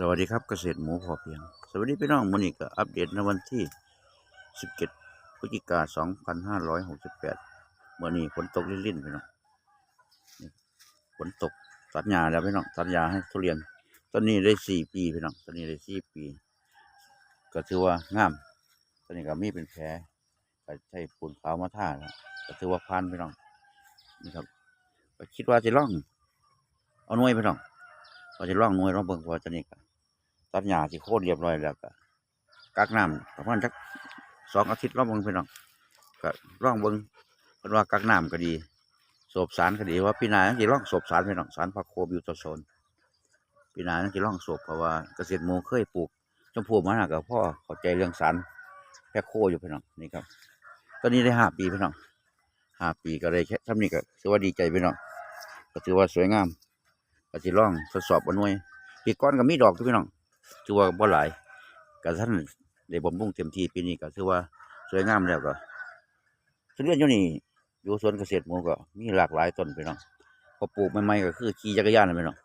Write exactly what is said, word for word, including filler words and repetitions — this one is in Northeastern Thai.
สวัสดีครับ เกษตรหมูพอเพียง สวัสดีพี่น้อง มื้อนี้ก็อัปเดตในวันที่ สิบเจ็ด พฤศจิกา สองพันห้าร้อยหกสิบแปด มื้อนี้ฝนตกรินๆ พี่น้อง ฝนตก ตัดหญ้าแล้วพี่น้อง ตัดหญ้าให้ทุเรียน ต้นนี้ได้สี่ปีพี่น้อง ต้นนี้ได้สี่ปี ก็ถือว่างาม ต้นนี้ก็มีเป็นแผล ก็ใช้ปูนขาวมาทาแล้ว ก็ถือว่าผ่านพี่น้อง นี่ครับ ก็คิดว่าสิลองเอาหน่วยพี่น้อง ว่าสิลองหน่วยลองเบิ่ง เพราะว่าตอนนี้ก็ตัดหญ้าที่โค่นเรียบร้อยแล้ว ก็กักน้ำประมาณจักสองอาทิตย์ลองเบิ่งพี่น้อง ก็ลองเบิ่ง เพิ่นว่ากักน้ำก็ดี สูบสารก็ดี ว่าปีหน้ายังสิลองสูบสารพี่น้อง สารแมคโครบิวตาโซน ปีหน้ายังสิลองสูบ เพราะว่าเกษตรหมู่เคยปลูกชมพู่มานะ ก็พอเข้าใจเรื่องสารแมคโครอยู่พี่น้อง นี่ครับ ตอนนี้ได้ห้าปีพี่น้อง ห้าปีก็ได้แค่ส่ำนี้ก็ถือว่าดีใจพี่น้อง ก็ถือว่าสวยงาม ก็สิลองทดสอบเอาหน่วย ปีก่อนก็มีดอกอยู่พี่น้อง ถือว่าบ่หลาย ก็ทันได้บำรุงเต็มที่ ปีนี้ก็ถือว่าสวยงามแล้ว ก็ทุเรียนอยู่นี่ อยู่สวนเกษตรหมู่ก็มีหลากหลายต้นพี่น้อง พอปลูกใหม่ๆก็คือขี่จักรยานน่ะพี่น้อง